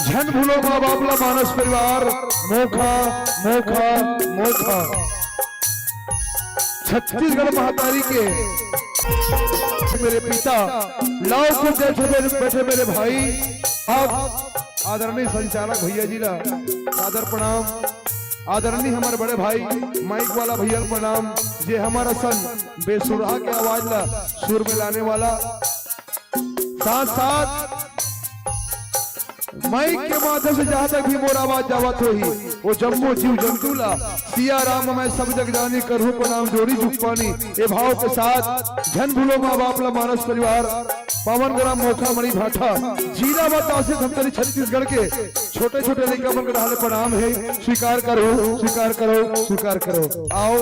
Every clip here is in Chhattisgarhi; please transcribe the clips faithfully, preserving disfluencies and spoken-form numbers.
झन भूलो माँ बाप ला मानस परिवार, मोखा, मोखा, मोखा। छत्तीसगढ़ महतारी के मेरे पिता, लाव को बैठे मेरे, बैठे मेरे भाई, आप आदरणीय संचालक भैया जी ला सादर प्रणाम, आदरणीय हमारे बड़े भाई माइक वाला भैया ला प्रणाम, जे हमारा सन बेसुरा के आवाज ला सुर में लाने वाला, साथ साथ माइक के माध्यम से जहाँ तक भी मोर आवाज जावत होही, वो जम्मो जीव जंतु ला सिया राम मैं सब जग जानी, करहूँ प्रणाम जोड़ी जुग पानी। ए भाव के साथ झन भूलो माँ बाप ला मानस परिवार, पावन ग्राम मोखा मणि भाठा, जिला बतासी धमतरी छत्तीसगढ़ के छोटे छोटे लइका मन के डहार ले प्रणाम हे। स्वीकार करो, स्वीकार करो, स्वीकार करो। आओ।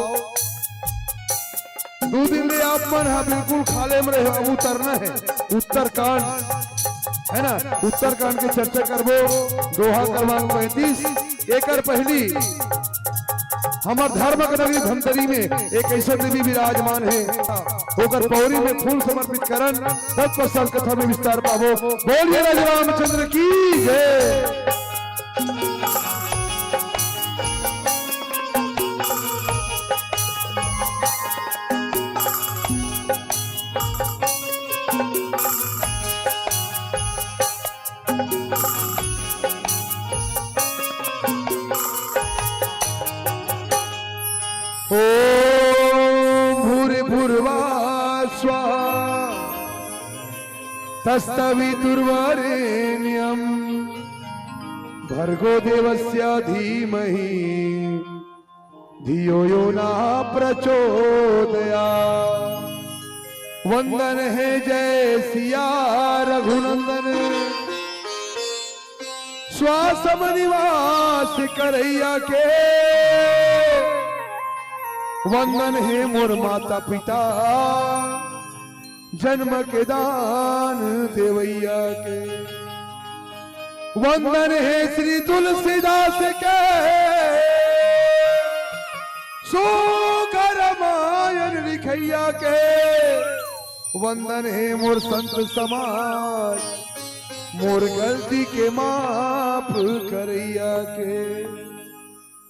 दू दिन ले आप मन ह बिल्कुल खाले में रहे, अब उतरना हे। उत्तरकांड, है ना, उत्तरकांड के चर्चा करबो। दोहा क्रमांक पैंतीस। एकर पहली हमर धर्म के नगरी धमतरी में एक ऐसा देवी विराजमान हे, ओकर पौरी में फूल समर्पित करन, तत्पश्चात कथा में विस्तार पाबो। बोलिए राजा रामचंद्र की जय। ॐ भूर्भुवः स्वः तत्सवितुर्वरेण्यं भर्गो देवस्य धीमहि धियो यो नः प्रचोदयात्। वंदन हे जय सिया रघुनंदन, श्वास म निवास करैया के। वंदन हे मोर माता पिता, जन्म के दान देवैया के। वंदन हे श्री तुलसीदास के, सुघर मायन लिखैया के। वंदन हे मोर संत समाज, मोर गलती के माफ करैया के।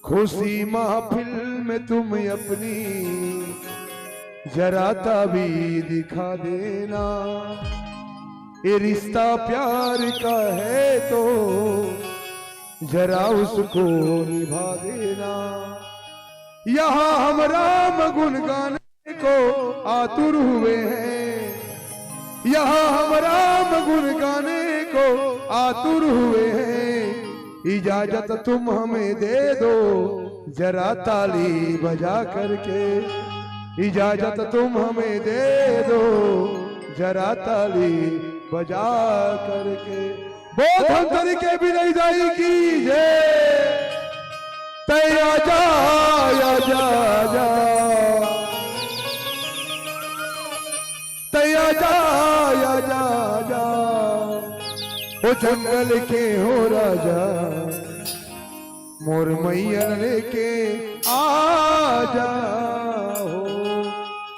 खुशी महफिल में तुम अपनी जरा ताबीज दिखा देना। ये रिश्ता प्यार का है तो जरा उसको निभा देना। यहाँ हम राम गुण गाने को आतुर हुए हैं, यहाँ हम राम गुण गाने को आतुर हुए हैं। इजाजत तुम हमें दे दो जरा ताली बजा करके, इजाजत तुम हमें दे दो जरा ताली बजा करके। बोल धमतरी के बिनई दाई की जय। तै आजा, आजा, आजा। तै आजा, आजा, आजा। ओ जंगल के हो राजा, मोर मैया लेके आजा हो।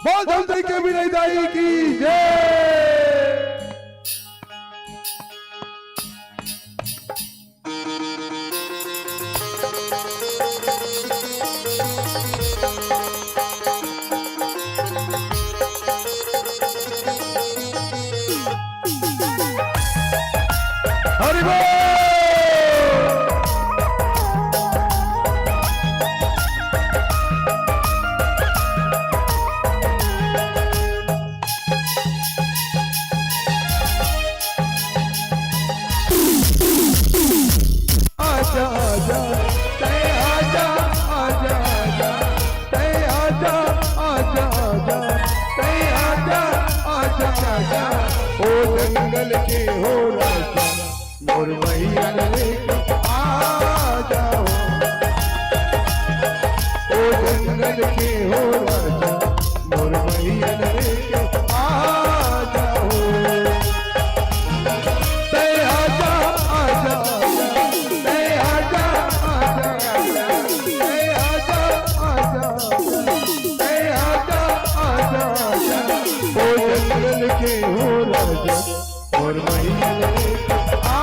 बोल धमतरी के बिनई दाई की जय। हरि बोल। आजा, आजा, तै आजा, आजा, आजा, तै आजा, आजा, आजा, तै आजा, आजा, आजा। ओ जंगल के हो राजा, मोर मैया लेके आजा हो। ओ जंगल के हो राजा, मोर मैया लेके आजा हो। तै आजा, आजा, तै आजा, आजा, तै आजा, आजा, तै आजा, आजा, आजा। ओ जंगल के हो राजा, मोर मैया लेके आ।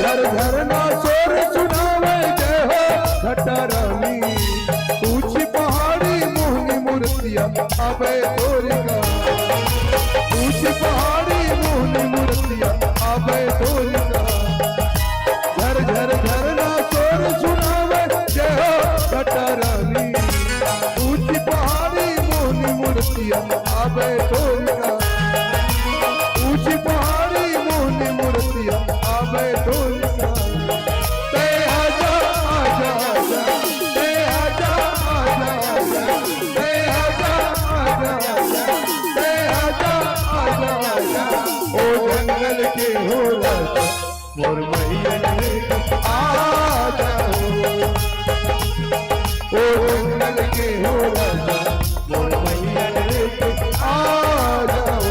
झर झरना शोर सुनावे जय हो घटा रानी। ऊंची पहाड़ी मोहनी मूर्तिया आवे तोर गाँव। ऊंची पहाड़ी मोहनी मूर्तिया आवे तोर गाँव। झर झर झरना शोर सुनावे जय हो घटा रानी। ऊंची पहाड़ी मोहनी मूर्तिया आवे तोर गाँव। ऊंची पहाड़ी मोहनी मूर्तिया आवे तोर गाँव। तै आजा, आजा, आजा, तै आजा, आजा, आजा, तै आजा, आजा, आजा, तै आजा, आजा, आजा। ओ जंगल के हो राजा, मोर मैया रे, आ जाओ। ओ जंगल के हो राजा, मोर मैया रे, आ जाओ।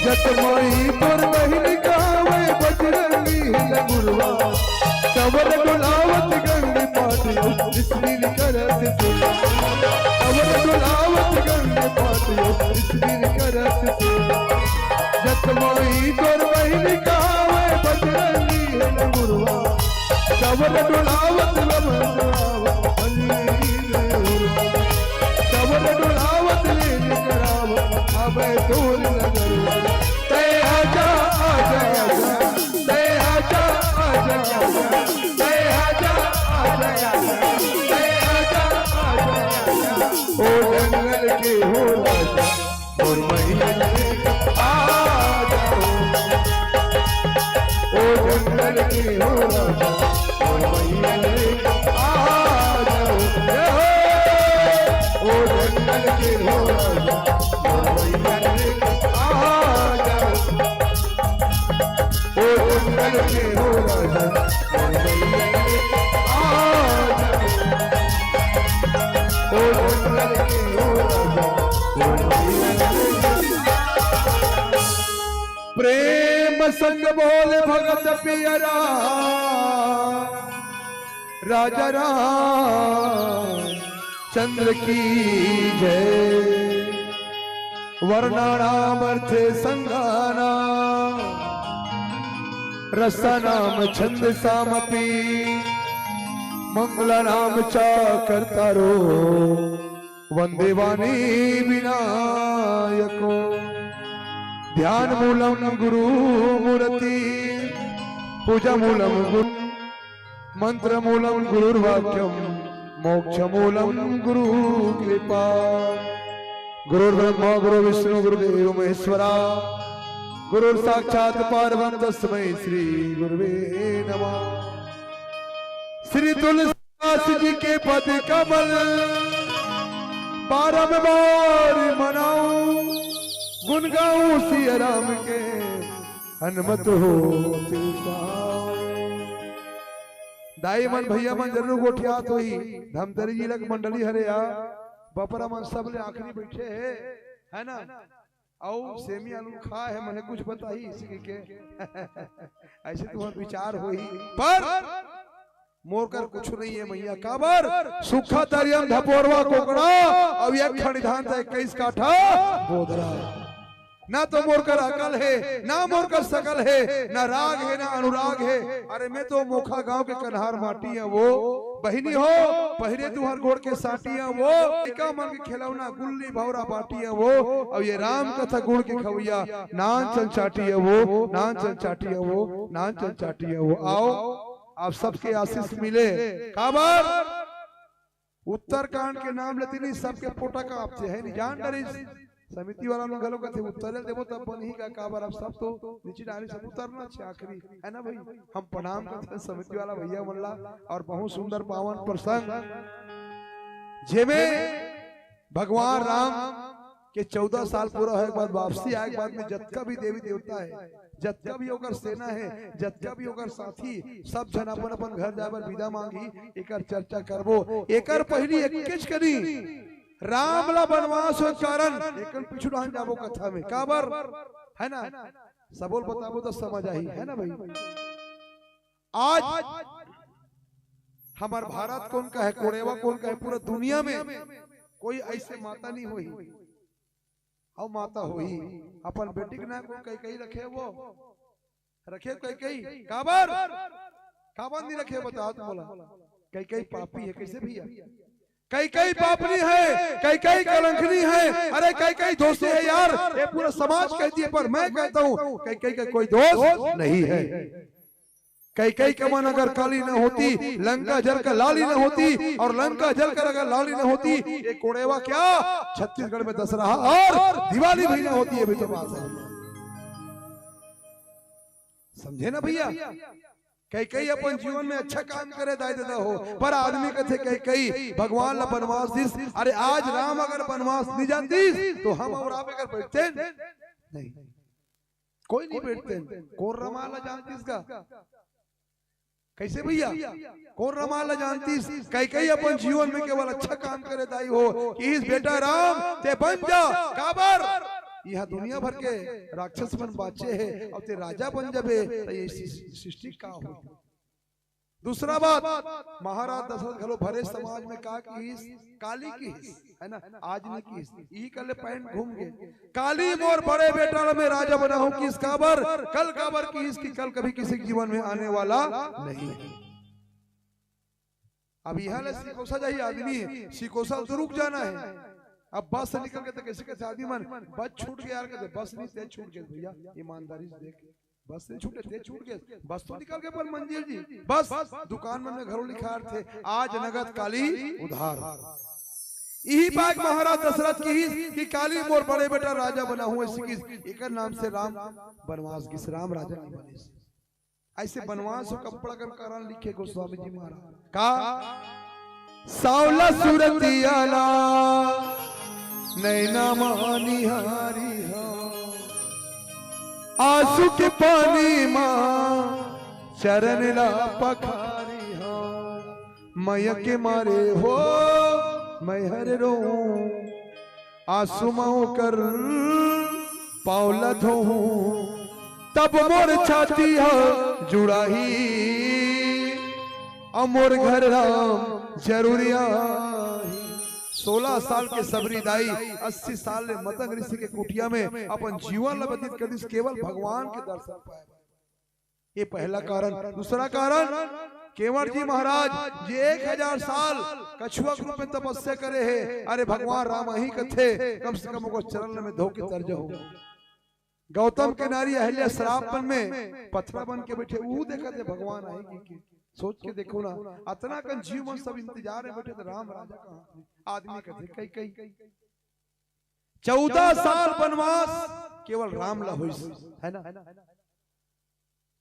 जतमाई तोर बहिन गावे बजरंगी हिल गुरुआ। कवर डोलावत गंग पाटियो, इसलिए करत से। कवर डोलावत गंग पाटियो, इसलिए करत से। जतमाई तोर बहिन गावे बजरंगी हिल गुरुआ। कवर डोलावत गंग पाटियो, कवर डोलावत लीन कराव, आवे तोर नगर। तै आजा, आजा, आजा, तै आजा, आजा, आजा, तै आजा, आजा, आजा, तै आजा, आजा, आजा। ओ जंगल के हो राजा, मोर मैया रे, आ जाओ। ओ जंगल के हो राजा, मोर मैया रे, आ जाओ। जय हो। ओ जंगल के हो राजा, मोर मैया रे, आ जाओ। ओ जंगल के हो राजा, मोर मैया रे, आ जाओ। ओ जंगल के हो राजा, मोर मैया रे। प्रेम संग बोल भगत पियरा, राजा राम चंद्र की जय। वर्णानाम अर्थे संगानाम, रसानाम छंदसामपि, मंगलानाम च कर्तारो, वंदे वाणी विनायको। ध्यान मूलम गुरु मूर्ति, पूजा मूलम गुरु मंत्र मूलम गुरुर्वाक्यम, मोक्ष मूलम गुरु कृपा। गुरुर्ब्रह्मा गुरु विष्णु गुरुदेव महेश्वरा, गुरुर्साक्षात परम तस्मै श्री गुरुवे नमः। श्री तुलसीदास जी के पद कमल बारंबार मनाऊं, गुण गाऊं सिया राम के हनुमत होत पाऊं। दाई मन, भैया मन जरूर गोठियात होही। धमतरी जिला के मंडली हरे या, बपरा मन सब ले आखिरी बैठे हे, है ना? अउ सेमी आलू खा हे, मने कुछ बताही इसी के। ऐसे तुम्हार विचार होही, पर मोर कर कुछ नहीं है मैया। काबर? सुखा तरियम धपोरवा कोकड़ा, अउ एक खड़ी धान त इक्कीस काठा बोदरा। ना तो मोर कर अकल हे, ना मोर कर सकल हे, ना राग हे, ना अनुराग हे। अरे मैं तो मोखा गांव के कन्हार माटी हे वो, बहिनी हो, पहिरे तुहर गोड़ के साटी हे वो, लइका मन के खिलौना गुल्ली भौरा बाटी हे वो, अउ ये राम कथा गुण के खवैया नान चंचाटी हे वो, नान चंचाटी हे वो, नान चंचाटी हे वो। आओ, आप सबके आशीष मिले। काबर? उत्तरकांड के नाम लेते नहीं, सबके पोटा कांपथे, है नहीं, जान डरिस। समिति वाला मन घलो कथे, "उत्तर देबो तब बनही का?" काबर अब सब तो नीचे डाली, सब उतरना छे आखिरी, है ना भाई? हम प्रणाम करते हैं समिति वाला भैया मन ला, और बहुत सुंदर पावन प्रसंग, जेमे भगवान राम के चौदह साल पूरा होए के बाद, वापसी आए के बाद में जतका भी देवी देवता हे, जतका भी ओकर सेना हे, जतका भी ओकर साथी, सब झन अपन अपन घर जाए बर विदा मांगही। एकर चर्चा करबो। एकर पहिली एकेच कनी राम ला बनवास होए कारण एकर पीछू डहान जाबो कथा में। काबर? है ना? सबो ल बताबो त समझ आही, है ना भाई? आज हमर भारत कोन का है, कोड़ेवा कोन का है, पूरा दुनिया में कोई ऐसे माता नहीं होही, अउ माता होही। अपन बेटी के नाम कोन कैकई रखे, वो रखे कैकई। काबर? काबर नहीं रखे, बताओ तुम बोला। कैकई पापी है। कैसे भैया? कैकई पापनी है, कैकई कलंकनी है, अरे कैकई दोषी है यार, ये पूरा समाज कहती है, पर मैं कहता हूँ कैकई का कोई दोष नहीं है। कैकई के मन अगर काली न होती, लंका जल का लाली न होती, और लंका जल कर अगर लाली न होती, ये कोड़ेवा क्या छत्तीसगढ़ में दशहरा और दिवाली भी न होती। ये भी तो बात है, समझे ना भैया? कैकई अपन जीवन में अच्छा काम करे दाई ददा हो, पर आदमी कथे कैकई भगवान ला बनवास दिस। अरे आज राम अगर बनवास नहीं जातिस तो हम और आप अगर बैठते नहीं, कोई नहीं बैठते। कोन राम ला जानतिस का? कैसे भैया? कोन राम ला जानतिस? कैकई अपन जीवन में केवल अच्छा काम करे दाई हो, किहिस बेटा राम ते बन जा। काबर? यहाँ दुनिया भर के राक्षस मन बाचे हे, अब ते राजा बन जाबे, तो ये सृ-, सृष्टि का हो? दूसरा बात, महाराज दशरथ घलो भरे समाज में का किहिस? काली किहिस, है ना? आज नहीं किहिस, यही कल पैंट घूम गए। काली मोर बड़े बेटा ल मैं राजा बनाहूं किहिस। काबर? कल काबर किहिस कि कल कभी किसी के जीवन में आने वाला नहीं है। अब यहाँ ले सिकोसा जाही आदमी है, सिकोसा तो रुक जाना है। अब बस से निकल के तो कैसे कैसे आदमी मन, बस छूट गया यार, कहते बस नहीं, तेज छूट गया भैया, ईमानदारी से देख, बस नहीं छूटे, तेज छूट गया, बस तो निकल के पर मंजिल जी, बस दुकान मन में घरों लिखा थे, आज नगद काली उधार। यही बात महाराज दशरथ किहिस कि काली मोर बड़े बेटा राजा बनाहूं, ऐसी किहिस, एकर नाम से राम बनवास गिस, राम राजा नहीं बनिस। ऐसे बनवास हो कपड़ा कर कारण लिखे गोस्वामी जी महाराज का, सावला सुरतिया ला नैना मा निहारी हो, आंसू के पानी मा चरण ला पखारी हो, मया के मारे हो मैं हर रोऊं, आंसू मा ओकर पाँव ल धोहूं, तब मोर छाती ह जुड़ाही, अउ मोर घर राम जरूर आही। सोलह साल के सबरी दाई अस्सी साल ले मतंग ऋषि के कुटिया में अपन जीवन ल व्यतीत कर दिस, केवल भगवान के दर्शन पाए। ये पहला कारण। दूसरा कारण, केवट जी महाराज जे एक हजार साल कछुआ के रूप में तपस्या करे हे, अरे भगवान राम ही कथे, कम से कम ओकर चरण में धो के तर जाहूं। गौतम के नारी अहिल्या श्राप बन में पथरा बन के बैठे, ऊ देखत हे भगवान आही कि, कि सोच के देखो ना, अतना कन जीव मन सब इंतजार में बैठे, तो राम राजा कहाँ? आदमी कथे कैकई। चौदह साल बनवास केवल राम ला होइस, है ना?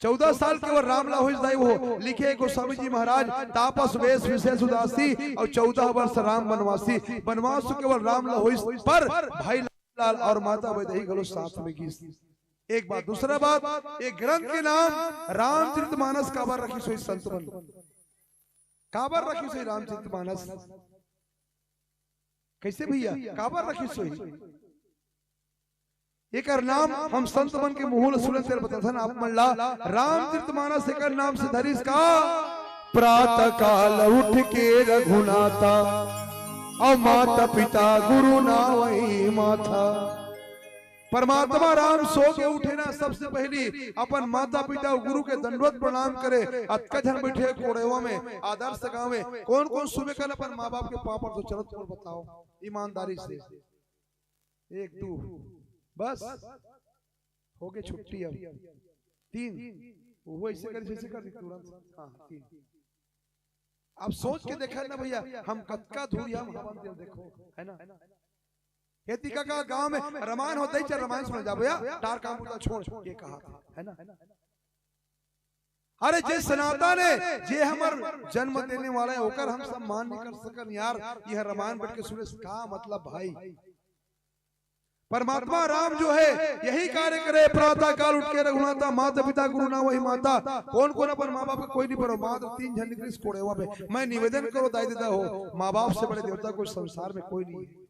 चौदह साल केवल राम ला होइस दाई हो। लिखे गोस्वामी जी महाराज, तापस वेश विशेष उदासी, अउ चौदह वर्ष राम बनवासी। बनवास तो केवल राम ला होइस, पर भाई लाल अउ माता वैदेही घलो साथ में गिस। एक बात। दूसरा बात, ये ग्रंथ के नाम रामचरितमानस काबर रखिस होही संत मन? काबर रखिस होही रामचरितमानस? कैसे भैया, काबर रखिस होही? एकर नाम हम संत मन के मुंह ले सुने, तेला बताथन आप मन ला। रामचरितमानस एकर नाम से धरिस का, प्रातः काल उठ के रघुनाथा, अउ माता पिता गुरु नावहि माथा। परमात्मा राम सो के उठे ना, सबसे पहली अपन माता पिता अउ गुरु के दंडवत प्रणाम करे। अतका झन बैठे कोड़ेवा में, आदर से गावे। कौन कौन सुबह कन अपन माँ बाप के पाँव पर तो चलत, बताओ ईमानदारी से। एक, दो, बस, हो गए छुट्टी। अब तीन, वो ऐसे कर, जैसे कर दी तुरंत। हाँ, तीन। अब सोच के देखा ना भैया, हम कतका दूरी हम हवन दिल देखो, है ना? खेती का, का गांव में रामायण होता ही चल, रामायण सुना जा भैया, डार काम बुता छोड़, ये कहा था, है ना? अरे जे सनातन है, जे हमर जन्म देने वाला है, ओकर हम सम्मान नहीं कर सकन यार। यह रामायण बैठ के सुने से का मतलब भाई? परमात्मा राम जो है, यही कार्य करे, प्रातः काल उठ के रघुनाथा, माता पिता गुरु ना वही माता। कौन कौन अपन माँ बाप के कोई नहीं परो, मात्र तीन झन निकलिस कोड़ेवा में। मैं निवेदन करो दाई ददा हो, माँ बाप से बड़े देवता कोई संसार में कोई नहीं है।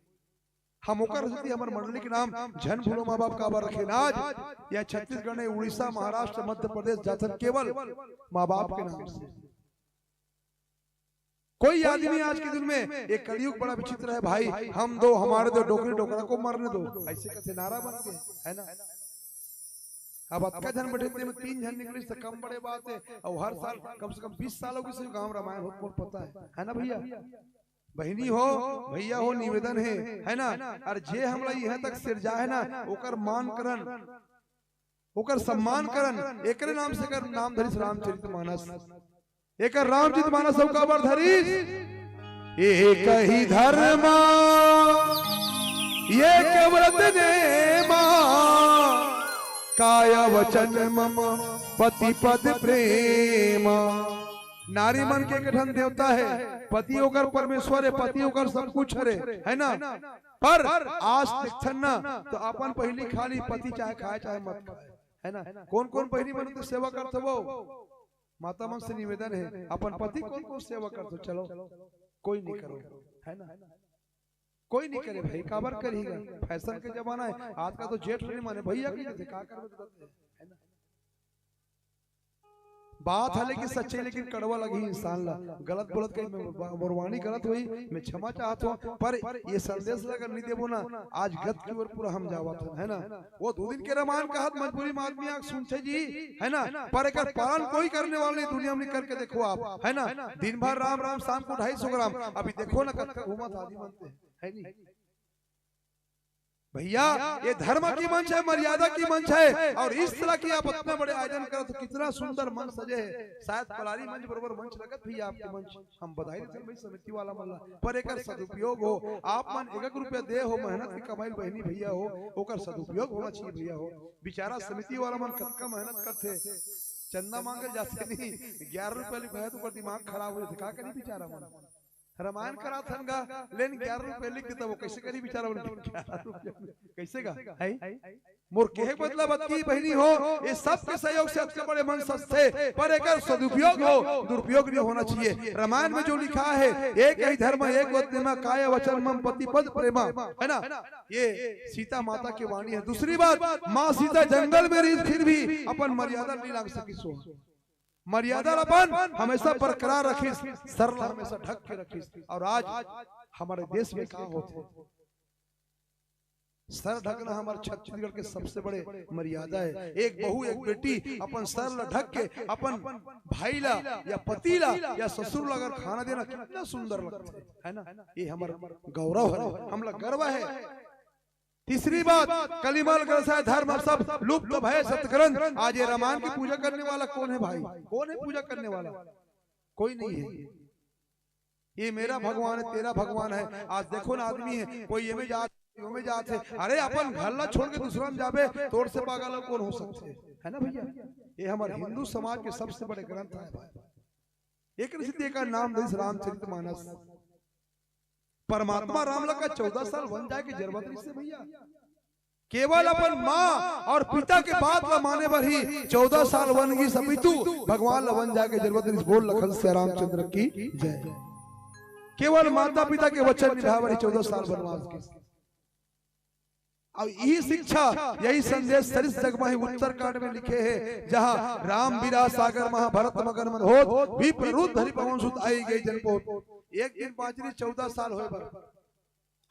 हम ओकर सेती हमर मंडली के नाम झन भूलो माँ बाप काबर रखे ना आज, या छत्तीसगढ़ नहीं, उड़ीसा, महाराष्ट्र, मध्य प्रदेश जाथन केवल माँ बाप के नाम से। कोई आदमी आज के दिन में, एक कलयुग बड़ा विचित्र है भाई, हम दो, हमारे दो, डोकरी डोकरा को मरने दो, ऐसे कैसे नारा बन गए, है ना? अब अतका झन बैठे थे, तीन झन निकलिस त कम बड़े बात है। और हर साल कम से कम बीस साल हो गए से गांव रामायण होत मोर पता है, है ना भैया? बहिनी हो, भैया हो, निवेदन है, है ना? और जे हमला यहाँ तक सिरजा है ना, ओकर मान करन, ओकर सम्मान करन, एकरे नाम से एकर नाम धरिस रामचरित मानस। एकर रामचरित मानस अउ काबर धरिस? एक ही धर्म, एक व्रत नेमा, काय वचन मम पति पद प्रेमा। नारी मन के एक ठन देवता है, पति ओकर परमेश्वर है, पति ओकर सब कुछ हरे, है ना? पर आज देखथन ना, तो अपन पहिली खा ली, पति चाहे खाए चाहे मत खाए, है ना? कौन कौन बहिनी मन तो सेवा करत हो? माता मन से निवेदन है, अपन पति कौन कौन सेवा करत हो? चलो, कोई नहीं करो, है ना? कोई नहीं करे भाई, काबर करेगा? फैशन के जमाना है। आज का तो जेठ नहीं माने भैया की जैसे का करबे तो, है ना? बात है लेकिन सच्चे, लेकिन कड़वा लगही इंसान ला। गलत बोलत कहीं मोर वाणी गलत होही, मैं क्षमा चाहत हूँ, पर ये संदेश ला अगर नहीं देबो ना, आज गत की ओर पूरा हम जावत हन, है ना? वो दू दिन के रामायण कहत मजबूरी में आदमी आके सुनथे जी, है ना? पर एकर पालन कोई करने वाला नहीं, दुनिया में करके देखो आप, है ना? दिन भर राम राम, शाम को ढाई सौ ग्राम। अभी देखो ना कतका घूमत आदमी बनते हैं, है नहीं? भैया, ये धर्म की मंच है, मर्यादा की मंच है, और इस तरह की आप इतना बड़े आयोजन करत हो, कितना सुंदर मंच सजे है। शायद पलारी मंच बरोबर मंच लगत भैया आपके मंच, हम बधाई देते हैं भाई समिति वाला मन ला, पर एकर सदुपयोग हो। आप मन एक एक रुपया दे हो, मेहनत की कमाई बहिनी भैया हो, ओकर सदुपयोग होना चाहिए भैया हो। बेचारा समिति वाला मन कतका मेहनत करथे, चंदा मांगे जाथे नहीं, ग्यारह रुपया लिखाए तो ओकर दिमाग खराब हो जाथे, का करी बेचारा मन? रामायण कराथन गा, लेन ग्यारह रुपया लिख देता, वो कैसे करी बेचारा मन? ग्यारह रुपया कैसे गा? है? मोर कहे के मतलब अतकी बहिनी हो, ये सब के सहयोग से अतके बड़े मंच सजथे, पर एकर सदुपयोग हो, दुरुपयोग नहीं होना चाहिए। रामायण में जो लिखा है, एक ही धर्म, एक व्रत नेमा, काय वचन मम पति पद प्रेमा, है ना? ये सीता माता की वाणी है। दूसरी बात, माँ सीता जंगल में रही, फिर भी अपन मर्यादा नहीं लांघ सकिस। मर्यादा ला अपन हमेशा बरकरार रखिस, सर ला हमेशा ढक के रखिस। और आज हमारे देश में का होथे? सर ढकना हमारे छत्तीसगढ़ के सबसे बड़े मर्यादा है। एक बहू, एक बेटी अपन सर ला ढक के अपन भाई ला या पति ला या ससुर ला अगर खाना देना, कितना सुंदर लगता है, है ना? ये हमारा गौरव है, हमला गर्व है। तीसरी बात, कलिमल ग्रसाय धर्म अब सब लुप्त भय सतग्रंथ। आज ये रामायण की पूजा करने वाला कौन है भाई? कौन है पूजा करने वाला? कोई नहीं है। ये मेरा भगवान है, तेरा भगवान है। आज देखो ना, आदमी है, कोई ये में जात, वो में जात है। अरे, अपन घर ला छोड़ के दूसरा में जाबे, तोर से पागल कौन हो सकते है? है ना भैया? ये हमारे हिंदू समाज के सबसे बड़े ग्रंथ है भाई। एक रिश्ते का नाम दिस रामचरित मानस। परमात्मा राम ला का चौदह साल वन जाए के जरूरत नहीं से भैया। केवल अपन माँ और पिता के बात ला माने बर ही चौदह साल वन गिस, अपितु भगवान ला वन जाए के जरूरत नहीं। बोल लखन सिया रामचंद्र की जय। केवल माता पिता के वचन निभाए बर ही चौदह साल वनवास गिस। अब यही शिक्षा, यही संदेश सरिस जग माही उत्तरकांड में लिखे है, जहाँ राम बिरहा सागर महा भरत मगन मन होत, विप्र रूप धरि पवन सुत आई गई जनपोत। एक दिन पांचरी चौदह साल होए बर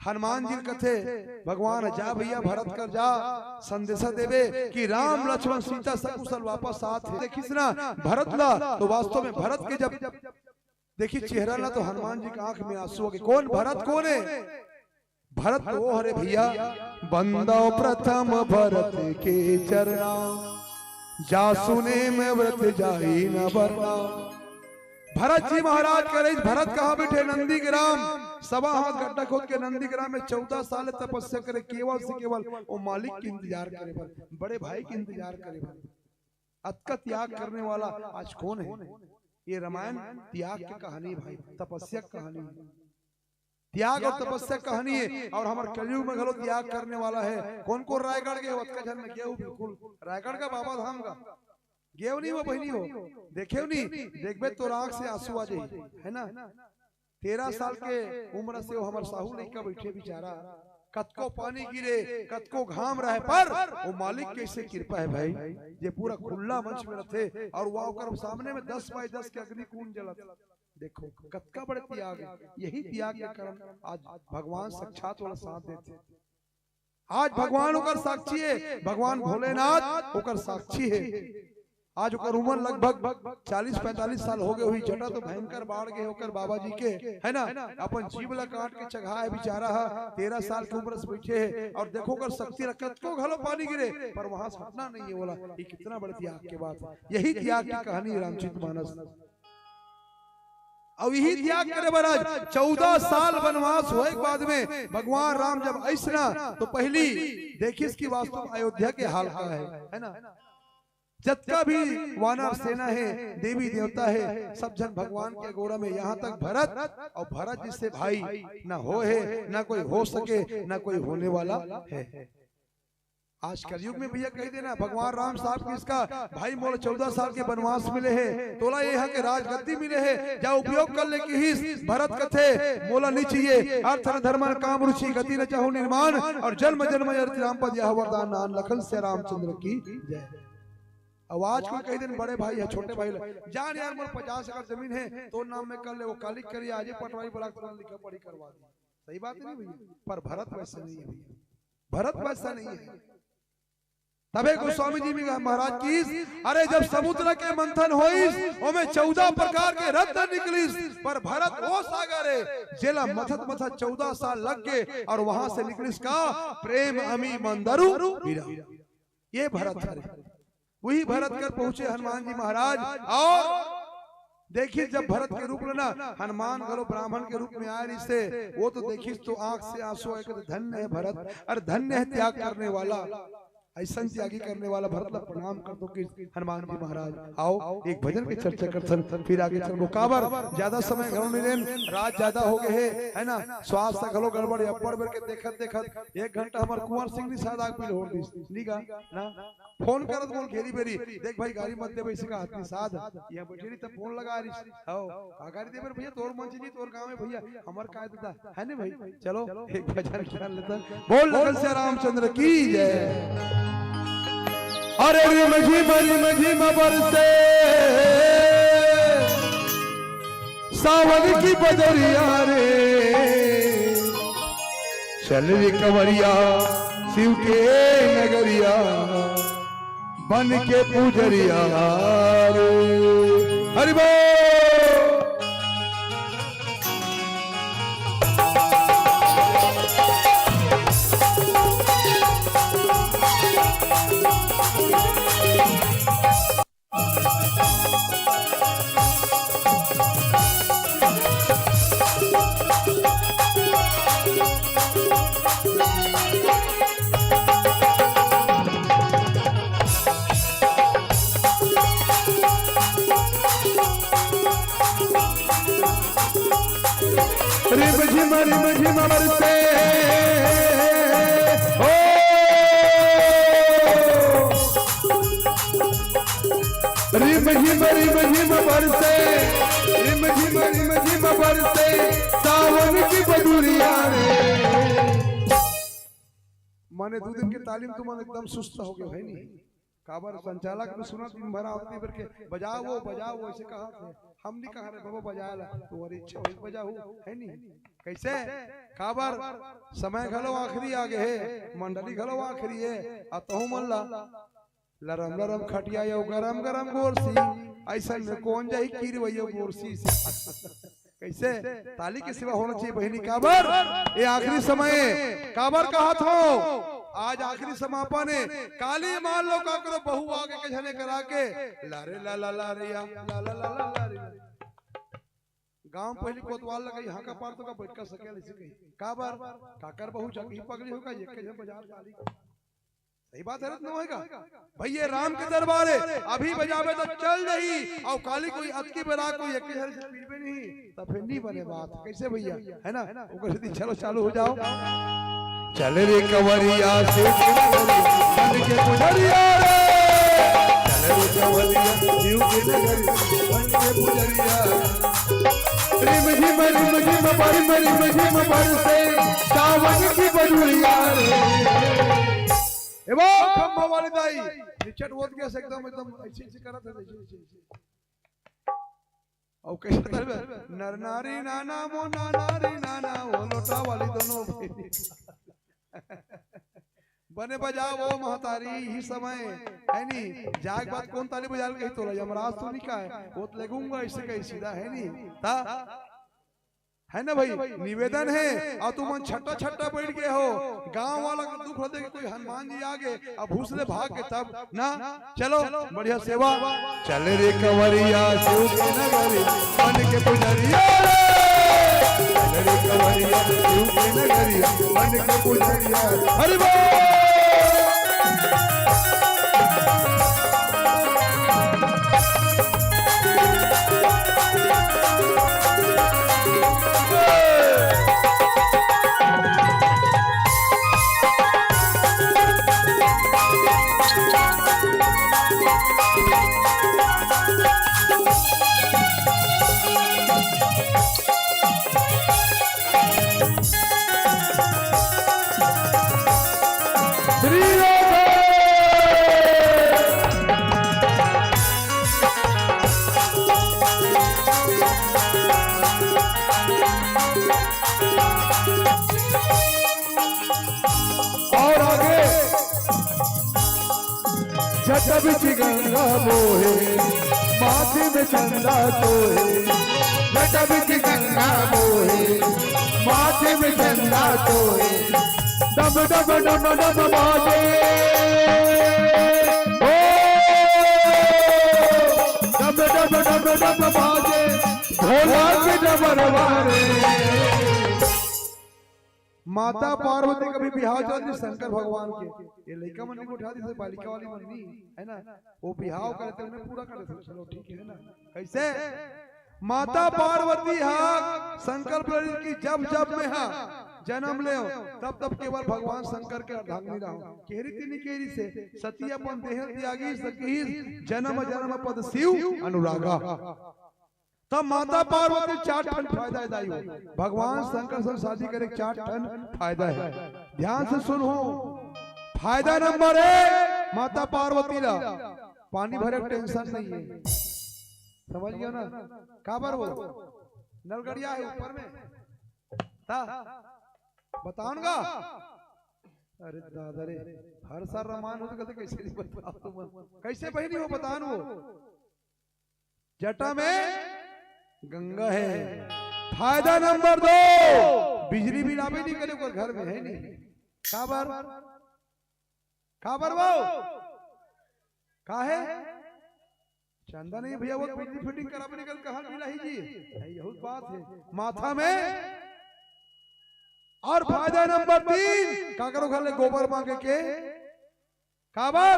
हनुमान जी कथे, भगवान जा भैया भरत कर जा, संदेशा देवे कि राम लक्ष्मण सीता सकुशल वापस आत है। देखिस ना भरत ला, तो वास्तव में भरत के जब देखी चेहरा ला तो हनुमान जी के आंख में आंसू आ गे। कौन भरत, कौन है? भरत तो वो हरे भैया, बंदव प्रथम भरत के चरना, जासु नेम व्रत जाई न बरना। भरत जी महाराज करे, भरत कहाँ बैठे? नंदीग्राम। सवा हाथ गड्ढा खोद के नंदीग्राम में चौदह साल तपस्या करे, केवल से केवल वो मालिक के इंतजार करे बर, बड़े भाई के इंतजार करे बर। अतका त्याग करने वाला आज कौन है? ये रामायण त्याग की कहानी भाई, तपस्या की कहानी है। त्याग और तपस्या कहानी है, और हमर कलयुग में घलो त्याग करने वाला है। कोन कोन रायगढ़ गे हो? अतका झन में गे हो, बिल्कुल। रायगढ़ का बाबा धाम का गे हो नहीं हो, बहिनी हो, देखे हो नहीं? देखबे तो आंख से आंसू आ जाही, है ना? तेरह साल के उम्र से वो हमर साहू लइका बैठे बेचारा, कतको पानी गिरे, कतको घाम रहे, पर वो मालिक कैसे कृपा है भाई, जे पूरा खुला मंच में रहथे और वह ओकर सामने में दस बाय दस के अग्नि कुंड जलत। देखो कतका बड़े त्याग है। यही त्याग के कारण आज भगवान साक्षात वाला साथ देथे। आज भगवान ओकर साक्षी है, भगवान भोलेनाथ ओकर साक्षी है। आज ओकर उम्र लगभग चालीस पैंतालीस साल हो गए हुई। जटा तो भयंकर बाढ़ गए ओकर बाबा जी के, है ना? अपन जीव ला काट के चघा है बेचारा हा, तेरह साल के उम्र से बैठे है। और देखो ओकर शक्ति ला, कतको घलो पानी गिरे पर वहां से हटना नहीं है बोला। ये कितना बड़े त्याग के बात है। यही त्याग की कहानी है रामचरित मानस। अब यही त्याग करे बर आज चौदह साल वनवास होए के बाद में भगवान राम जब अइस ना, तो पहली देखिस कि वास्तव में अयोध्या के हाल का है, है ना? जतका भी वानर सेना है, देवी देवता है, सब झन भगवान के अगोरा में, यहाँ तक भरत, और भरत जिससे भाई ना हो है, ना कोई हो सके, ना कोई होने वाला है। आज कलयुग में भैया कह देना, भगवान राम साहब किसका भाई, मोला चौदह साल के वनवास मिले है, तोला ये यहाँ के राजगद्दी मिले है, जा उपयोग कर ले किहिस। भरत कथे, मोला नहीं चाहिए अर्थ न धर्म न काम रुचि, गति न चाहूं निर्माण, और जन्म जन्म अर्थ राम पद यह वरदान नान। लखन से रामचंद्र की जय। अब आज कोई कह देना बड़े भाई है, छोटे भाई ले, जान यार, मोर पचास एकड़ जमीन है, तोर नाम में कर ले, वो कालिक करिए, आज ही पटवारी ब्लॉक तुरंत लिखा पढ़ी करवा दी। सही बात है नहीं भैया? पर भरत वैसे नहीं है भैया, भरत वैसा नहीं है। तबे गोस्वामी जी भी महाराज की, अरे जब समुद्र के मंथन होइस, ओमे चौदह प्रकार के रत्न निकलिस, पर भरत वो सागर है, जेला मथत मथत चौदह साल लग गए और वहां से निकलिस का प्रेम अमी मंदरु हीरा। ये भरत हरे। वही भरत कर पहुंचे हनुमान जी महाराज। और देखिस जब भरत के रूप लेना, हनुमान घलो ब्राह्मण के रूप में आए रिसे, वो तो देखिस तो आंख से आंसू आए, कहते, "धन्य है भरत, और धन्य है त्याग करने वाला।" ऐसा त्यागी करने वाला भरत ला प्रणाम कर दो कि हनुमान जी महाराज। आओ एक भजन के चर्चा करथन, फिर आगे चलबो। काबर ज्यादा समय घलो नहीं लेन, रात ज्यादा हो गए है, है ना? स्वास्थ्य घलो गड़बड़ है, अब्बड़ बेर के देखत देखत एक घंटा हमर कुंवर सिंह निषाद आग पील होड़ दिस, नी गा ना? फोन करत बोल घेरी बेरी, "देख भाई, गाड़ी मत दे भाई, इसका हाथ निषाद, यहाँ बैठे रही तब फोन लगा रही।" "हो, का गाड़ी दे बेर भैया, तोर मंच जी, तोर गाँव में भैया, हमर काय दादा, है ने भाई?" चलो, एक भजन कर लेता। बोल लखन से रामचंद्र की जय। अरे रिम झिम रिम झिम बरसे सावन की बदरिया रे, चल रे कंवरिया शिव के नगरिया, बन के पुजरिया रे। हरि बोल। रिम झिम रिम झिम बरसे, ओ। रिम झिम रिम झिम बरसे, रिम झिम रिम झिम बरसे, सावन की बदुरिया रे। माने दू दिन के तालीम तुमन एकदम सुस्त हो गए है नहीं? काबर संचालक में सुना दिन भर आवती बेर के बजाओ, बजाओ, ऐसे कहा थे। हम नहीं कहा रे बाबा बजाए ला, तुम्हारी इच्छा होई बजाओ, है नहीं? कैसे? काबर समय घलो आखिरी आ गए है, मंडली घलो आखिरी है, आ तहु मन ला लरम लरम खटिया यो गरम गरम गोरसी, ऐसा में कौन जाही किरवैयो गोरसी से? कैसे? ताली के सिवा होना चाहिए बहिनी, काबर? ये आखिरी समय है, काबर कहत हो? आज आखिरी समापन है। काली मान लो काकरो बहू आगे के झने करा के, लारे ला ला ला रे या, ला ला ला ला ला रे या। गांव पहली कोतवाल लगाई, हाँ का पार तो का बैठ का सके, ऐसे कही। काबर? काकर बहू जगही पगली होगा, ये के झन बजा ताली। सही बात हे, रत्न होएगा। भइया, राम के दरबार हे, अभी बजाबे त चल जाही, अउ काली कोई अतकी बेरा कोई एक झन से पीबे नहीं, त फेर नहीं बने बात। कइसे भइया, हे ना? ओकर सेती चलो, चालू हो जाओ। चल रे कंवरिया शिव के नगरी, बन के पुजरिया रे। चल रे कंवरिया शिव के नगरी, बन के पुजरिया। रिम झिम रिम झिम बर मरी मझिम बरसे सावन की बदुरिया रे। ए वो खम्भा वाली दाई, निचट होत गया से एकदम, एकदम ऐसे, ऐसे करत हे, ऐसे, ऐसे, ऐसे। अउ कइसे तरबे? नर नारी नाना मो, नर नारी नाना वो, लोटा वाली दोनों बहिनी। बने बजाव वो महतारी, इही समय, हे नी? जाए के बाद कोन ताली बजाल कही तोला? यमराज तो नहीं कहे, वो तो लगूंगा ऐसे कहीं सीधा, हे नी? ता हे ना भई, निवेदन हे, अउ तुमन छट्टा छट्टा बइठ गे हो, गांव वाला के दुख होथे कि कोई हनुमान जी आगे, अब हुस ले भाग के तब ना, चलो, बढ़िया सेवा। चल रे कंवरिया शिव के नगरी, बन के पुजरिया रे। चल रे कंवरिया शिव के नगरी, बन के पुजरिया। हरि बोल। श्री राधे। और आगे, जट बिच गंगा बोहे, माथे में चंदा सोहे। जट बिच गंगा बोहे, माथे में चंदा सोहे। डम डम डम डम बाजे, ओ, डम डम डम डम बाजे, भोला के डमरवा रे। माता पार्वती कभी बिहाव चलत रहिस शंकर भगवान के, ये लइका मन के उठा दिस, बालिका वाली मन नहीं, हे ना? वो बिहाव करे ते उन्हें पूरा करे थे, चलो ठीक हे ना? कइसे? माता पार्वती हा संकल्प ले रहिस कि जब जब मैं हा जनम लेव, तब तब केवल भगवान शंकर के अर्धांगिनी रहूं। केहरी तिनी केहरी से सती अपन देह त्यागी सकी, जनम जनम पद शिव अनुरागा। तब माता पार्वती चार ठन फायदा हे दाई हो। भगवान शंकर से शादी करे के चार ठन फायदा हे। ध्यान से सुनहू। फायदा नंबर एक, माता पार्वती ला पानी भरे के tension नहीं हे। समझ गया ना? काबर वो नलगड़िया हे ऊपर में। ता बताओ ना। अरे दादा रे, हर साल रामायण होथे, कइसे नहीं बताओ तुम? कइसे बहिनी हो, बताओ ना वो। जटा में गंगा हे। फायदा नंबर दो, बिजली बिल आबे नहीं करे ओकर घर में, हे नहीं? काबर? काबर वो? काहे? चंदा नहीं भइया, वो बिजली fitting कराबे नहीं करे, कहाँ बिल आही जी? यही बात हे। माथा में। और फायदा नंबर तीन, काकरो घर ले गोबर मांगे के काबर?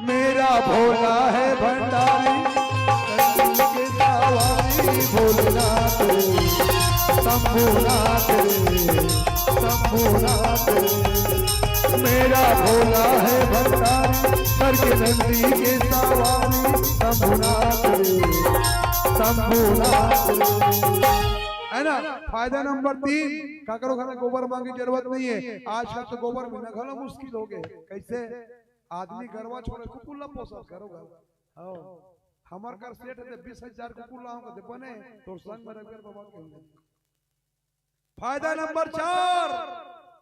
मेरा भोला है भंडारी, कंचन के सवारी, भोलेनाथ रे, शंभुनाथ रे, शंभुनाथ रे। मेरा भोला है भंडारी, करके नंदी के सवारी, शंभुनाथ रे, शंभुनाथ रे। हे ना? फायदा नंबर तीन, काकरो घर में गोबर मांगे जरूरत नहीं हे। आजकल तो गोबर मिलना घलो मुश्किल हो गे। कइसे? आदमी गरवा छोड़े कुकुर ला पोसत करो घर। हाँ। हमर कर सेठ हे बीस हजार कुकुर लाऊं कथे, बने तोर संग में रविंद्र बाबा के होंगे। फायदा नंबर चार,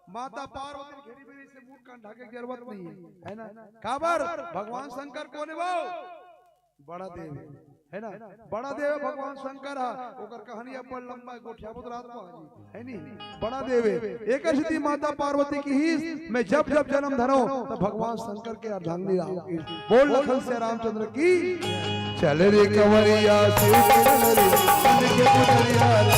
माता पार्वती घेरी बेरी से मुंह कान ढाके के जरूरत नहीं हे, हे ना? काबर? भगवान शंकर कोन हे वो? बड़ा देव हे, हे ना? बड़ा देव हे भगवान शंकर हा। ओकर कहानी अब बड़ लंबा हे, गोठियाबो त रात में, हे नी? बड़ा देव हे। एकर सेती माता पार्वती किहिस, मैं जब जब जनम धरंव, तब भगवान शंकर के अर्धांगिनी रहंव। बोल लखन सिया रामचंद्र की। चल रे कंवरिया शिव के नगरी, बन के पुजरिया रे।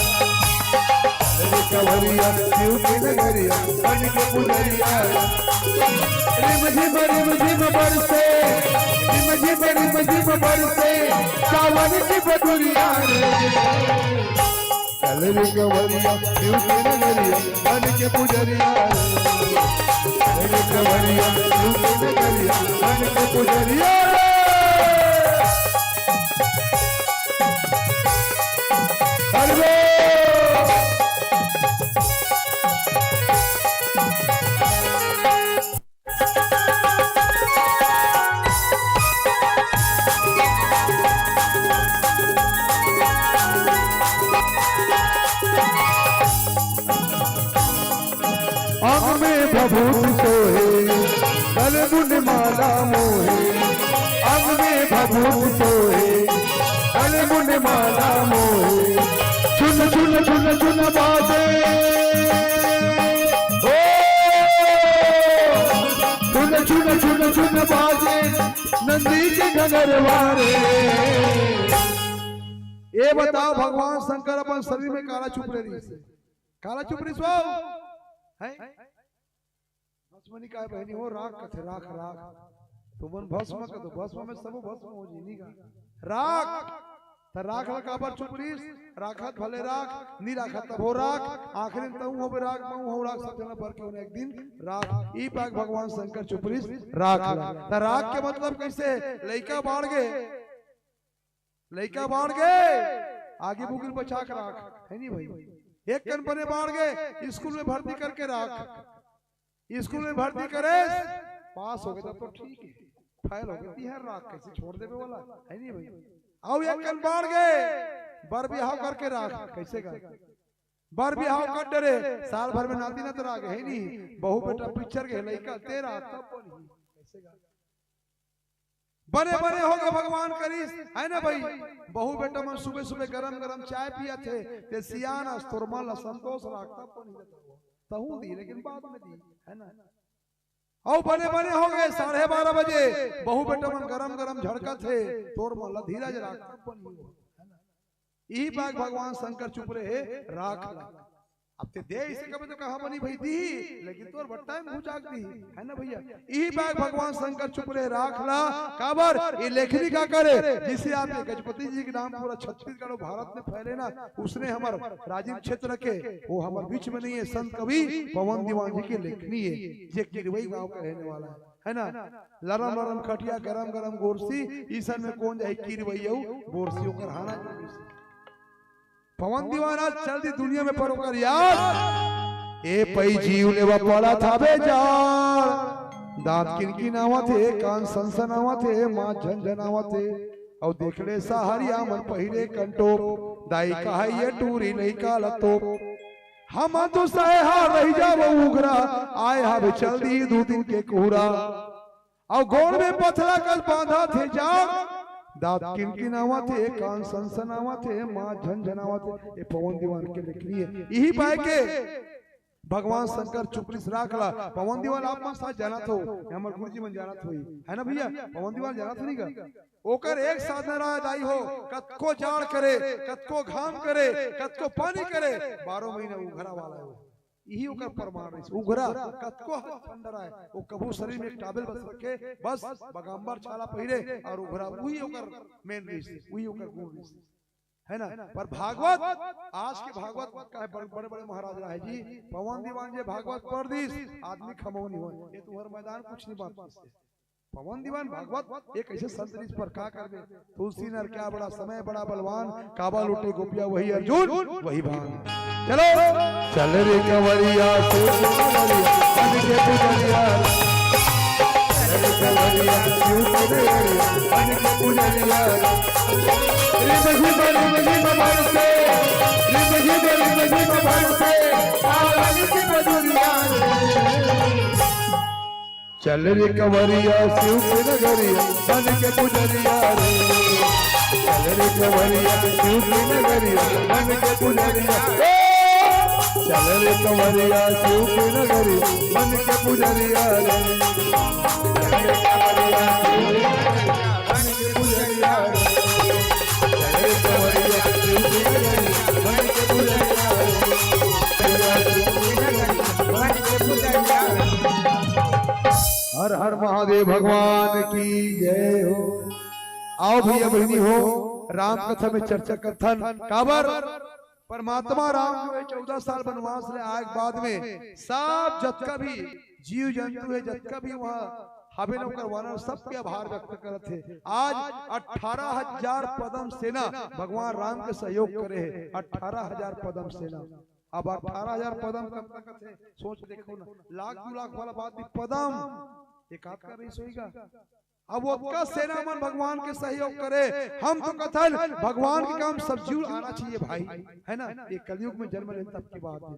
कंवरिया शिव के नगरिया बन के पुजरिया। रिम झिम रिम झिम बरसे, रिम झिम रिम झिम बरसे, सावन की बदरिया रे। चल रे कंवरिया शिव के नगरिया बन के पुजरिया रे। चल रे कंवरिया शिव के नगरिया बन के पुजरिया रे। हरि बोल। अंग में भभूत सोहे, गल मुन माला मोहे। अंग में भभूत सोहे, गल मुन माला मोहे। छुन छुन छुन छुन बाजे, ओ, छुन छुन छुन छुन बाजे, नंदी के घंघरवा रे। ए बताओ, भगवान शंकर अपन शरीर में काला चुपरे रहिस हे। काला चुपरे रिहिस हे। भस्म नइ काय बहिनी हो, राख कथे, राख, राख। तुमन भस्म कथो, भस्म में सबो भस्म हो जी, नइ का? राख। त राख ला काबर चुपरिस? राखत भले राख, नइ राखत तभो राख। आखिरी में तहूं होबे राख, महूं हों राख, सब झन बर के होना एक दिन राख। ई पाय के भगवान शंकर चुपरिस राख ला। त राख के मतलब कइसे? लइका बाढ़ गे, लइका बाढ़ गे, आगी बुगी ल बचा के राख, हे नी भई? एक कन बने बाढ़ गे, स्कूल में भर्ती करके राख। स्कूल में भर्ती करेस, पास होगे तब तो ठीक हे, फेल होगे तिहां राख, कइसे छोड़ देबे वाला, हे नी भई? अउ एक कन बाढ़ गे, बर बिहाव करके राख, कइसे गा? बर बिहाव कर डरे, साल भर में नाती नतरा गे, हे नी? बहू बेटा पिक्चर गे, लइका तेरा तब बनही, कइसे गा? बने बने होगे भगवान करिस, हे ना भई? बहू बेटा मन सुबह सुबह गरम गरम चाय पियत हे, ते सियान अस तोर मन ला संतोष राख, तब तो नइ देता हो। तहूं दी, लेकिन बाद में दी, हे ना? अउ बने बने होगे, साढ़े बारह बजे बहू बेटा मन गरम गरम झड़कत हे, तोर मन ला धीरज राख, तब बनी हो, हे ना? इही पाय के भगवान शंकर चुपरे हे राख ला। अब ते दे अइसे कबे तो कहां बनी भई, दीही, लेकिन तोर बर टाइम घुचाक दीही, हे ना भइया? इही पाय के भगवान शंकर चुपरे हे राख ला। काबर? ये लेखनी का करे, जिसे आप ये गजपति जी के नाम पूरा छत्तीसगढ़ अउ भारत में फैले ना, उसने हमर राजिम क्षेत्र के, वो हमर बीच में नइ हे, संत कवि पवन दीवान जी के लेखनी हे, जे किरवई गांव के रहने वाला हे, हे ना? लरम लरम खटिया, गरम गरम गोरसी, इसन में कोन जाही किरवई अउ गोरसी, ओकर हाना जोड़ीस। पवन दीवान आज चल दिस दुनिया में, पर ओकर याद, ए पई जीव लेवा पड़त हावे जाड़। दांत किनकिनावत हे, कान सनसनावत हे, माथ झनझनावत हे। अउ देख ले सहरिया मन पहिरे कंटोप, दाई कहय ये टूरी लइका ल तोप। हम तो सहे हार रहि जाबो उघरा, आय हावे चल दिस दू दिन के कुहरा। अउ गोड़ में पथरा कस बांधत हे जाड़, दांत किनकिनावत हे, कान सनसनावत हे, माथ झनझनावत हे। ए पवन दीवान के लेखनी हे। इही पाय के भगवान शंकर चुपरिस राख ला। पवन दीवान आप मन शायद जानत हो, हमर गुरुजी मन जानत होही, हे ना भइया? पवन दीवान जानत हो नी का? ओकर एक साधना रहय दाई हो, कतको जाड़ करे, कतको घाम करे, कतको पानी करे, बारह महीना उघरा वाला हे। इही ओकर प्रमाण रहिस। उघरा, कतको ठंडा रहय, वो कभू शरीर में एक towel बस रखे, बस बगांबर छाला पहिरे अउ उघरा, उही ओकर main रहिस, उही ओकर गुण रहिस, हे ना? पर भागवत, आज के भागवत, काहे बड़-, बड़े-बड़े महाराज रहे जी, पवन दीवान जे भागवत पढ़ दिस, आदमी खमौनी होय, ये तुंहर मैदान कुछ नइ बांच पाइस। पवन दीवान भागवत, ये कइसे संत रिहिस, पर का करबे? तुलसी नर क्या बड़ा, समय बड़ा बलवान, काबा लूटे गोपिया वही अर्जुन, वही भान। चलो। चल रे कंवरिया, शिव के नगरिया, बन के पुजरिया। चल रे कंवरिया, शिव के नगरिया, बन के पुजरिया। रिम झिम, रिम झिम बरसे, रिम झिम, रिम झिम बरसे, सावन की बदरिया रे। चल रे कंवरिया शिव के नगरिया, बन के पुजरिया रे। चल रे कंवरिया शिव के नगरिया, बन के पुजरिया। ए! चल रे कंवरिया शिव के नगरिया, बन के पुजरिया रे। चल रे कंवरिया शिव के नगरिया, बन के पुजरिया रे। चल रे कंवरिया शिव के नगरिया, बन के पुजरिया रे। महादेव भगवान की जय हो। आओ भैया बहिनी हो, राम कथा में चर्चा करथन। काबर? परमात्मा राम जो है चौदह साल वनवास ले आए के बाद में सब जतका भी जीव जंतु है, जतका भी वहाँ हावे न ओकर वर्णन, सबके आभार व्यक्त करत हे। आज अठारह हजार पदम सेना भगवान राम के सहयोग करे हे। अठारह हजार पदम सेना। अब अठारह हजार पदम कब तक थे? सोच देखो ना, लाख दू लाख वाला बात भी पदम एक आध का रईस होइगा। अब ओतका सेना मन भगवान के सहयोग करे। हम तो कथन भगवान के काम सब जीव आना चाहिए भाई, है ना? ये कलयुग में जन्म लेन तब की बात है।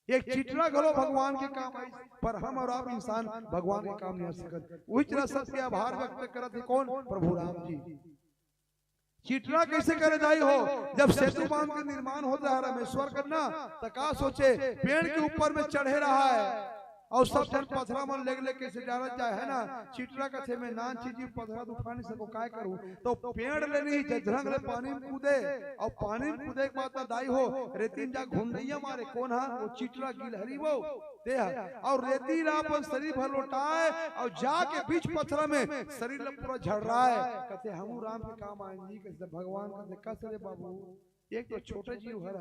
एक चिटरा घलो भगवान के काम आई, पर हम और आप इंसान भगवान के काम नहीं आ सकत। वही तरह सबके आभार व्यक्त करत हे कौन? प्रभु राम जी। चिटरा कैसे करे दाई हो? जब सेतु बांध के निर्माण होत रहा रामेश्वर करना, त का सोचे, पेड़ के ऊपर में चढ़े रहा है और सब झन पथरा मन लेग लेग कैसे डालत जाए, है ना? चिटरा कथे में नान चीजी पथरा उठा नहीं सको, काय करूं? तो पेड़ ले नहीं जजरंग ले पानी में कूदे और पानी में कूदे के बाद में दाई हो रेती में जा घुंडैया मारे। कौन हा? वो चिटरा गिलहरी वो। दे ह, और रेती ला अपन शरीर भर लोटाए और जाके बीच पथरा में शरीर ला पूरा झड़राए। कथे हमू राम के काम आए जी, कथे भगवान कथे कस रे बाबू, एक तो छोटे जीव हर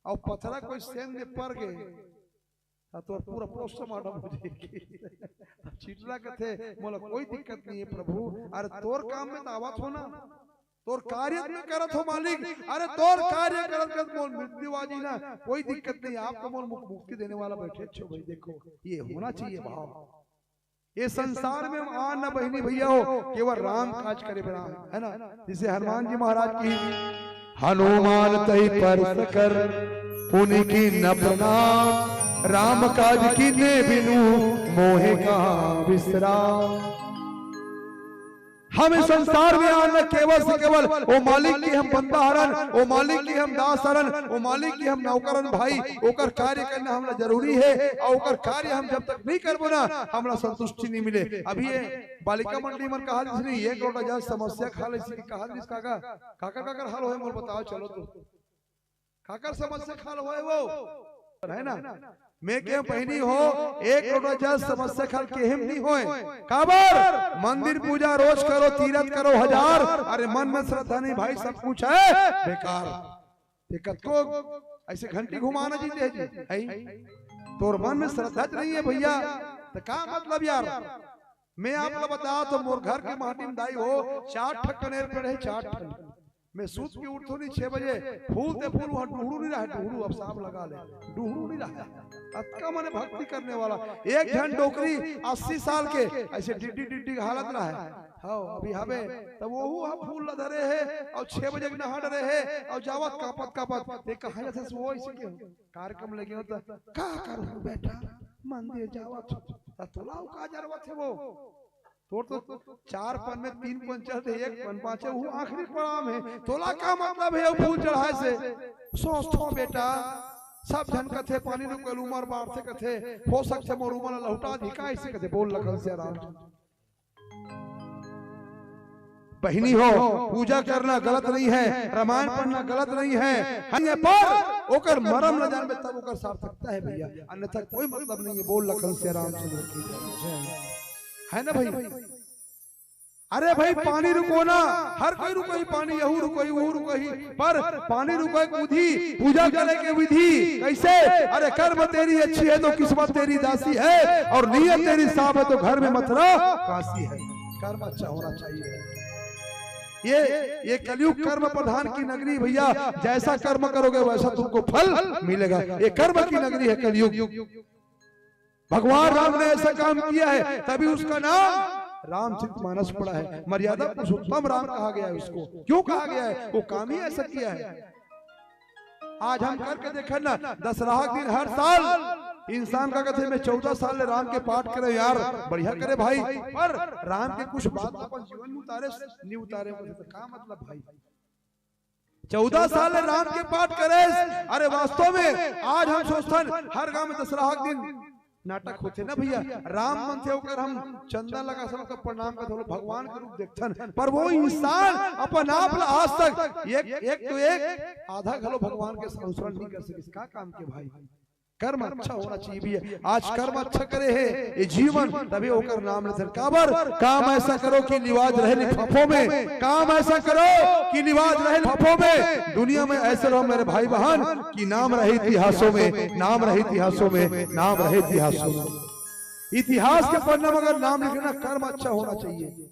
और पथरा कोई सेंध में पर गे, त तोर पूरा पोस्टमार्टम हो जाएगी। अब चिटरा कथे मोला कोई दिक्कत नहीं है प्रभु, अरे तोर काम में तो आवत हो ना, तोर कार्य में करत हो मालिक, अरे तोर कार्य करत करत मोर मृत्यु आ जी ना, कोई दिक्कत नहीं, आप तो मोर मुक-, मुक्ति देने वाला बैठे छो भाई। देखो, ये होना चाहिए भाव। ये संसार में हम आ न बहिनी भैया हो, केवल राम काज करे बिना, है ना? जिसे हनुमान जी महाराज की, हनुमान तहि परस कर पुनि कीन्ह प्रणाम, राम काज कीन्हे बिनु मोहे कहाँ विश्राम। हम इस संसार में आन केवल से केवल ओ मालिक के हम बंदा हरन, ओ मालिक के हम दास हरन, ओ मालिक के हम नौकर हरन भाई, ओकर कार्य करना हमला जरूरी है। और ओकर कार्य हम जब तक नहीं करबो ना, हमला संतुष्टि नहीं मिले। अभी ये बालिका मंडली मन कहा दिस नहीं, एक लोटा जल समस्या खा ले, इसी कहा दिस काका, काकर काकर हल होए मोर बताओ, चलो तो। काकर समस्या खल होए वो? है ना? मैं के बहिनी हो, एक लोटा जल समस्या खल केहेम नहीं होए। काबर? मंदिर पूजा रोज करो, तीरथ करो हजार, अरे मन में श्रद्धा नहीं भाई, सब कुछ है बेकार। ते कतको ऐसे घंटी घुमाना जी दे जी, है? तोर मन में श्रद्धा नहीं है भैया, तो का मतलब यार? मैं आप ला बता तो मोर घर के माटी में दाई हो, चार ठक कनेर पेड़ है, चार ठक। मैं सूत के उठथों नहीं छह बजे, फूल ते फूल, वहाँ डुहड़ू नहीं रहा, डुहड़ू अब सांप लगा ले, डुहड़ू नहीं रहा। अतका मने भक्ति करने वाला एक झन डोकरी अस्सी साल के ऐसे डिड्डी डिड्डी के हालत रहा है। हाँ, अभी हवे तब वो हा फूल ला धरे है और छह बजे के नहा डरे है और जावत कापत कापत, ते कहाँ जाथे सो ऐसे के हो? कार्यक्रम लगे हो तो का करूँ बेटा, मंदिर जावत हो। त तोला का जरूरत है वो? तोर तो चार पन में तीन पन चढ़ दे, एक पन बाँचे, वो आखिरी पड़ाव में। तोला का मतलब है वो फूल चढ़ाए से? सोचथों बेटा, सब झन कथे पानी रुकल उमर बाढ़थे कथे, हो सकथे मोर उमर लहुटा दी, का ऐसे कथे? बोल लखन से राम। बहिनी हो, पूजा करना गलत नहीं है, रामायण पढ़ना गलत नहीं है, है ये पर ओकर मरम न जानबे तब ओकर सार्थकता है भैया, अन्यथा कोई मतलब नहीं है। बोल लखन से रामचंद्र की जय। है ना भाई? अरे भाई, पानी रुको ना, हर कोई रुको ही, पानी यहू रुको ही, वहू रुको ही, पर पानी रुको एक विधि, पूजा करे के विधि कैसे? अरे, कर्म तेरी अच्छी है तो किस्मत तेरी दासी है, और नीयत तेरी साफ है तो घर में मथुरा काशी है। कर्म अच्छा होना चाहिए। ये ये कलयुग कर्म प्रधान की नगरी भैया, जैसा कर्म करोगे वैसा तुमको फल मिलेगा। ये कर्म की नगरी है कलयुग। भगवान राम ने ऐसा काम किया है, तभी उसका नाम रामचरित मानस पड़ा है। मर्यादा पुरुषोत्तम राम कहा गया है उसको। क्यों कहा गया है? वो काम ही ऐसा किया है। आज हम करके देखे ना, दशहरा के दिन हर साल इंसान का कहते, "मैं चौदह साल ले राम के पाठ करे यार।" बढ़िया करे भाई, पर राम के कुछ बात अपन जीवन में उतारे नहीं उतारे, बोले तो का मतलब भाई? चौदह साल ले राम के पाठ करे। अरे वास्तव में आज हम सोचथन हर गांव में दशहरा के दिन नाटक होथे ना भैया, राम मन थे ओकर हम चंदा लगा सब ओकर प्रणाम करथन, भगवान के रूप देखथन, पर वो इंसान अपन आप ला आज तक एक, एक तो एक आधा घलो भगवान के अनुसरण नहीं कर सकिस। का काम के भाई? कर्म अच्छा होना चाहिए भैया। आज कर्म अच्छा करे हे ये जीवन, तभी ओकर नाम लेथे। काबर? काम ऐसा करो कि लिवाज रहे लिफाफों में, काम ऐसा करो कि लिवाज रहे लिफाफों में। दुनिया में ऐसे रहो मेरे भाई बहन कि नाम रहे इतिहासों में, नाम रहे इतिहासों में, नाम रहे इतिहासों में। इतिहास के पन्ना में अगर नाम लिखना, कर्म अच्छा होना चाहिए।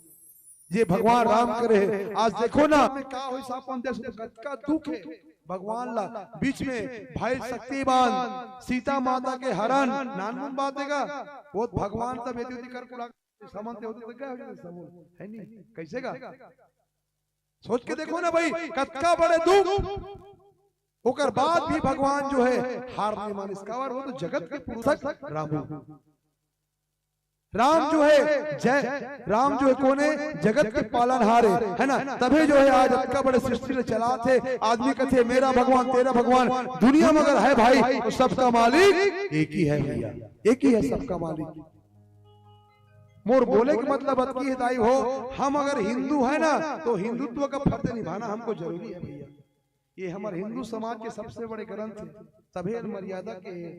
ये भगवान राम करे हे। आज देखो ना, का होइस, अपन देख सकत हो, कतका दुख हे भगवान ला। बीच में भाई शक्तिमान सीता माता के हरण, नानमुन बात हे गा, वो भगवान तब एती ओती कर कुला समन ते होते तो क्या हो जाते समन, है नहीं? कैसे गा? सोच के देखो ना भाई, कतका बड़े दुख, ओकर बाद भी भगवान जो हे हार नहीं मानिस। काबर? वो तो जगत के पुरुषक राम हे। राम जो हे, जय राम जो हे, कोन हे? जगत के पालनहार हे, है ना? तभे जो हे आज अतका बड़े सृष्टि ल चलात हे। आदमी कथे मेरा भगवान, तेरा भगवान, दुनिया में अगर हे भाई तो सबका मालिक एक ही हे भैया, एक ही हे सबका मालिक। मोर बोले के मतलब अतकी हे दाई हो, हम अगर हिंदू हे ना तो हिंदुत्व का फर्ज निभाना हमको जरूरी हे भैया। ये हमर हिंदू समाज के सबसे बड़े ग्रंथ हे, तभे एला मर्यादा के हे।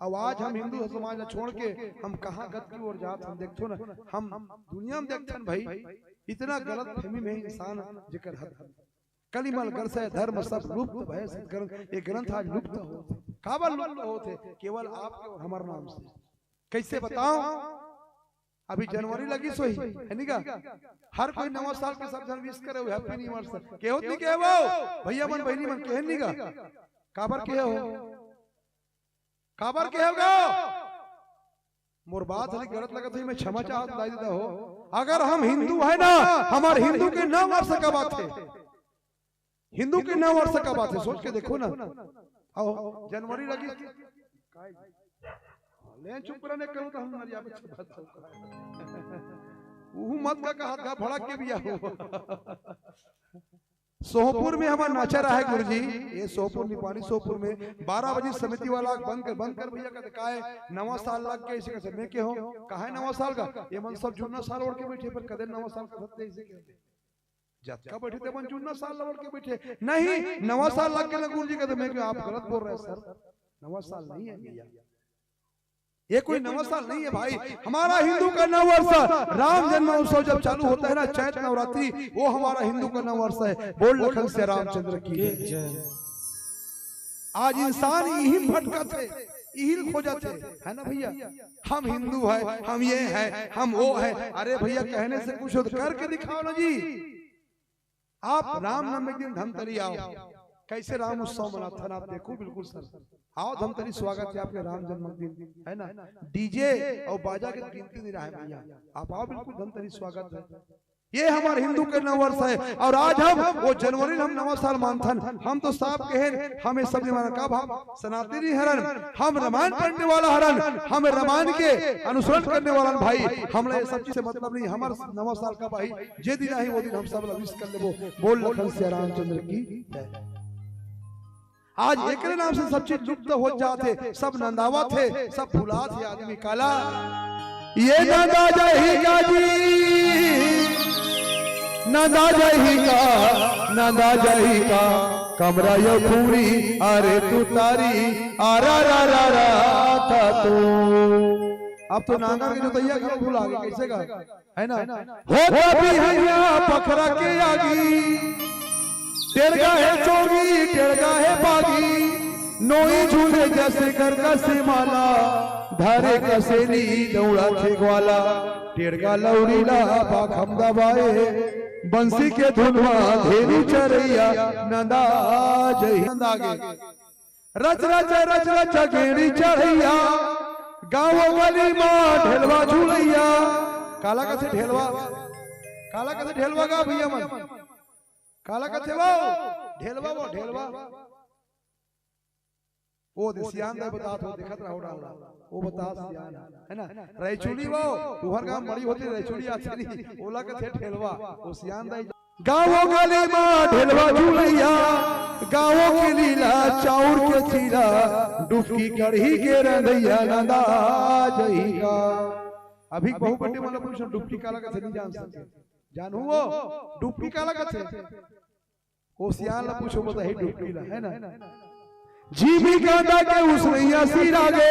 अब आज हम हिंदू समाज ला छोड़ के हम कहाँ गत की ओर जात हन, देखथो ना, हम दुनिया में देखथन भाई, इतना गलत फहमी में इंसान जेकर हद हे। कलिमल गरसै धर्म सब लुप्त भय सत ग्रंथ, ये ग्रंथ आज लुप्त होत हे। काबर लुप्त होत हे? केवल आपके और हमर नाम से। कैसे बताओ? अभी जनवरी लगिस होही, है नी गा? हर कोई नवा साल के सब झन विश करे हुए, हैप्पी न्यू ईयर सर। केहो त नी केहे हो? भैया मन, बहिनी मन, केहे नी गा? काबर केहे हो? काबर केहे हो गा? मोर बात हले गलत लगत हे, मैं क्षमा चाहत हूँ, दाई ददा हो। अगर हम हिंदू हे ना, हमर हिंदू के नवा वर्ष का बात हे, हिंदू के नवा वर्ष का बात हे, सोच के देखो ना। आओ, जनवरी लगिस। ले चुप रहने करो तो हम मर जाबे। उहू मत का कहा था भड़क के बिया हो। सोहपुर में हमर नाचा रहा हे गुरुजी, ये सोहपुर निपानी सोहपुर में बारह बजे समिति वाला बंद कर, बंद कर भैया, कहते काहे नवा साल लग के इसे कहते मैं के हो, काहे नवा साल का? ये मन सब जुन्ना साल ओढ़ के बैठे, पर कदे नवा साल का सत्य इसे कहते। जतका बैठे ते मन जुन्ना साल ला ओढ़ के बैठे। नहीं, नवा साल लग के ना गुरुजी कहते, मैं कहा, आप गलत बोल रहे हैं सर, नवा साल नहीं है भैया, ये कोई नवा साल नहीं है भाई। हमारा हिंदू का नव वर्ष, राम जन्म उत्सव जब चालू होता है ना, चैत नवरात्रि, वो हमारा हिंदू का नव वर्ष है। बोल लखन सिया रामचंद्र की जय। आज इंसान यही भटकत हे, यही खोजत हे, है ना भैया? हम हिंदू हे, हम ये हे, हम वो हे। अरे भैया, कहने से कुछ हो तो करके दिखाओ ना जी। आप रामनवमी के दिन धमतरी आओ, कैसे राम उत्सव मनाथन आप देखो, बिल्कुल सर। आओ धमतरी, स्वागत हे आपके राम जन्म दिन, है ना? डीजे और बाजा के गिनती नहीं रहा हे भैया, आप आओ, बिल्कुल धमतरी स्वागत हे। ये हमर हिंदू के नव वर्ष हे और आज हम वो जनवरी ल हम नवा साल मानथन। हम तो साफ कहेन, हम ये सब नहीं मानन। का भाव? सनातनी हरन, हम रामायण पढ़ने वाला हरन, हम रामायण के अनुसरण करने वाला भाई, हमला ये सब चीज से मतलब नहीं। हमर नवा साल का भाई जे दिन आही वो दिन हम सब ला विश कर लेबो। बोल लखन सिया रामचंद्र की जय। आज एकरे नाम से सब चीज लुप्त हो जात हे, सब नंदावत हे, सब भुलात हे आदमी। काला ये नंदा जाही का जी, नंदा जाही का, नंदा जाही का, कमरा यो खूरी, अरे तू तारी, आ रा रा रा रा था तू। अब तो नांगर के जोतैया घलो भुला गे, कैसे गा? है ना? हो तभी हैया पखरा के आगी, टेड़गा हे चोगी, टेड़गा हे बागी, नोई झूले जैसे गरगा से माला, धारे कसेली दौड़ा थे ग्वाला, टेड़गा लौड़ी ला पाखम दबाए, बंसी के धुन मा धेनु चरैया, नंदा जही नंदा गे। रच रच रच रच गेड़ी चढ़ैया, गाँव गली मा ढेलवा झूलैया। काला कथे ढेलवा, काला कथे ढेलवा गा भैया मन, काला कथे वो ढेलवा, वो ढेलवा। वो दे सियान दाई बतात हो, देखत रहो डाल, वो बतात सियान, है ना? रैचुली वो, तुहर गाँव बड़ी होती रैचुली आथे नहीं, ओला कथे ढेलवा, वो सियान दाई। गाँव गली मा ढेलवा झूलैया, गाँव के लीला चाउर के चीला, डुबकी कढ़ी के रंधैया नंदा जही का। अभी बहू बेटी मन पूछो डुबकी काला कथे नहीं जान सके। जानू वो डुबकी काला कथे? ओ सियान ला पूछो बताही डुबकी ला, है ना? जीमी कांदा के उसनैया सिरा गे।